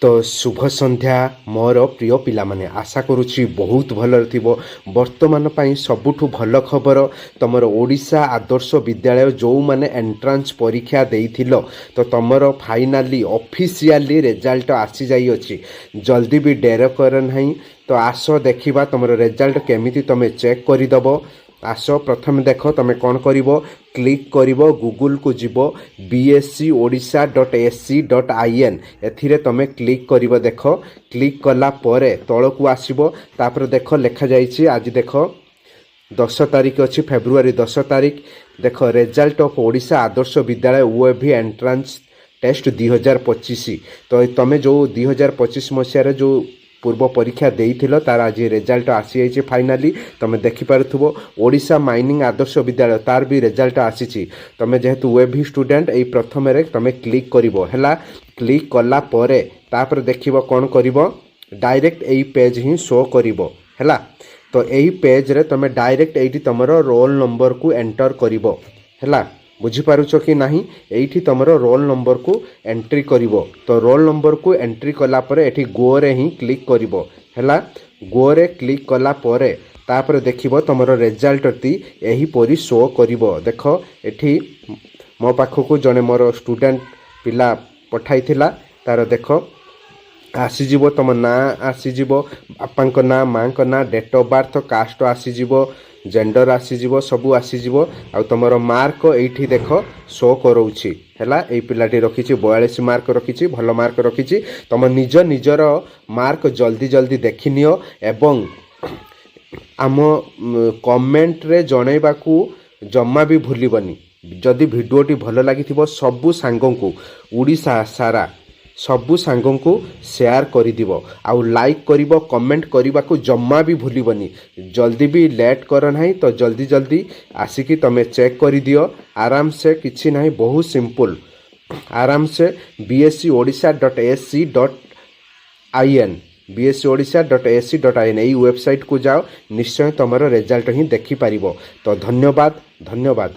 ତ ଶୁଭ ସନ୍ଧ୍ୟା ମୋର ପ୍ରିୟ ପିଲାମାନେ, ଆଶା କରୁଛି ବହୁତ ଭଲରେ ଥିବ। ବର୍ତ୍ତମାନ ପାଇଁ ସବୁଠୁ ଭଲ ଖବର, ତମର ଓଡ଼ିଶା ଆଦର୍ଶ ବିଦ୍ୟାଳୟ ଯେଉଁମାନେ ଏଣ୍ଟ୍ରାନ୍ସ ପରୀକ୍ଷା ଦେଇଥିଲ, ତ ତମର ଫାଇନାଲି ଅଫିସିଆଲି ରେଜଲ୍ଟ ଆସିଯାଇଅଛି। ଜଲ୍ଦି ବି ଡେର କର ନାହିଁ। ତ ଆସ ଦେଖିବା, ତମର ରେଜଲ୍ଟ କେମିତି ତମେ ଚେକ୍ କରିଦେବ। ଆସ, ପ୍ରଥମେ ଦେଖ, ତମେ କ'ଣ କରିବ? କ୍ଲିକ୍ କରିବ, ଗୁଗୁଲକୁ ଯିବ, bseodisha.ac.in, ଏଥିରେ ତମେ କ୍ଲିକ୍ କରିବ। ଦେଖ, କ୍ଲିକ୍ କଲା ପରେ ତଳକୁ ଆସିବ। ତାପରେ ଦେଖ, ଲେଖାଯାଇଛି, ଆଜି ଦେଖ 10 ତାରିଖ ଅଛି, ଫେବୃଆରୀ 10 ତାରିଖ। ଦେଖ, ରେଜଲ୍ଟ ଅଫ୍ ଓଡ଼ିଶା ଆଦର୍ଶ ବିଦ୍ୟାଳୟ ଓଏଭି ଏଣ୍ଟ୍ରାନ୍ସ ଟେଷ୍ଟ 2025। ତ ତମେ ଯେଉଁ 2025 ମସିହାରେ ଯେଉଁ ପୂର୍ବ ପରୀକ୍ଷା ଦେଇଥିଲ, ତାର ଆଜି ରେଜଲ୍ଟ ଆସିଯାଇଛି ଫାଇନାଲି। ତମେ ଦେଖିପାରୁଥିବ, ଓଡ଼ିଶା ମାଇନିଂ ଆଦର୍ଶ ବିଦ୍ୟାଳୟ, ତାର ବି ରେଜଲ୍ଟ ଆସିଛି। ତମେ ଯେହେତୁ ଓଏଭି ଷ୍ଟୁଡେଣ୍ଟ, ଏଇ ପ୍ରଥମରେ ତମେ କ୍ଲିକ୍ କରିବ। ହେଲା, କ୍ଲିକ୍ କଲା ପରେ ତାପରେ ଦେଖିବ କ'ଣ କରିବ। ଡାଇରେକ୍ଟ ଏଇ ପେଜ୍ ହିଁ ଶୋ କରିବ। ହେଲା, ତ ଏଇ ପେଜ୍ରେ ତମେ ଡାଇରେକ୍ଟ ଏଇଠି ତମର ରୋଲ୍ ନମ୍ବରକୁ ଏଣ୍ଟର କରିବ। ହେଲା, ବୁଝିପାରୁଛ କି ନାହିଁ? ଏଇଠି ତମର ରୋଲ୍ ନମ୍ବରକୁ ଏଣ୍ଟ୍ରି କରିବ। ତ ରୋଲ୍ ନମ୍ବରକୁ ଏଣ୍ଟ୍ରି କଲା ପରେ ଏଠି ଗୋରେ ହିଁ କ୍ଲିକ୍ କରିବ। ହେଲା, ଗୋରେ କ୍ଲିକ୍ କଲା ପରେ ତାପରେ ଦେଖିବ, ତମର ରେଜଲ୍ଟଟି ଏହିପରି ଶୋ କରିବ। ଦେଖ, ଏଠି ମୋ ପାଖକୁ ଜଣେ ମୋର ଷ୍ଟୁଡେଣ୍ଟ ପିଲା ପଠାଇଥିଲା ତାର। ଦେଖ, ଆସିଯିବ, ତମ ନାଁ ଆସିଯିବ, ବାପାଙ୍କ ନାଁ, ମାଆଙ୍କ ନାଁ, ଡେଟ୍ ଅଫ୍ ବାର୍ଥ, କାଷ୍ଟ ଆସିଯିବ, ଜେଣ୍ଡର ଆସିଯିବ, ସବୁ ଆସିଯିବ। ଆଉ ତମର ମାର୍କ ଏଇଠି ଦେଖ ଶୋ କରଉଛି। ହେଲା, ଏଇ ପିଲାଟି ରଖିଛି 42 ମାର୍କ ରଖିଛି, ଭଲ ମାର୍କ ରଖିଛି। ତମ ନିଜ ନିଜର ମାର୍କ ଜଲ୍ଦି ଜଲ୍ଦି ଦେଖିନିଅ ଏବଂ ଆମ କମେଣ୍ଟରେ ଜଣେଇବାକୁ ଜମା ବି ଭୁଲିବନି। ଯଦି ଭିଡ଼ିଓଟି ଭଲ ଲାଗିଥିବ, ସବୁ ସାଙ୍ଗଙ୍କୁ, ଓଡ଼ିଶା ସାରା ସବୁ ସାଙ୍ଗଙ୍କୁ ସେୟାର କରିଦିବ ଆଉ ଲାଇକ୍ କରିବ। କମେଣ୍ଟ କରିବାକୁ ଜମା ବି ଭୁଲିବନି। ଜଲ୍ଦି ବି ଲେଟ୍ କର ନାହିଁ। ତ ଜଲ୍ଦି ଜଲ୍ଦି ଆସିକି ତମେ ଚେକ୍ କରିଦିଅ ଆରାମସେ, କିଛି ନାହିଁ, ବହୁତ ସିମ୍ପଲ୍। ଆରାମସେ bseodisha.ac.in, bseodisha.ac.in, ଏଇ ୱେବସାଇଟ୍କୁ ଯାଅ, ନିଶ୍ଚୟ ତୁମର ରେଜଲ୍ଟ ହିଁ ଦେଖିପାରିବ। ତ ଧନ୍ୟବାଦ, ଧନ୍ୟବାଦ।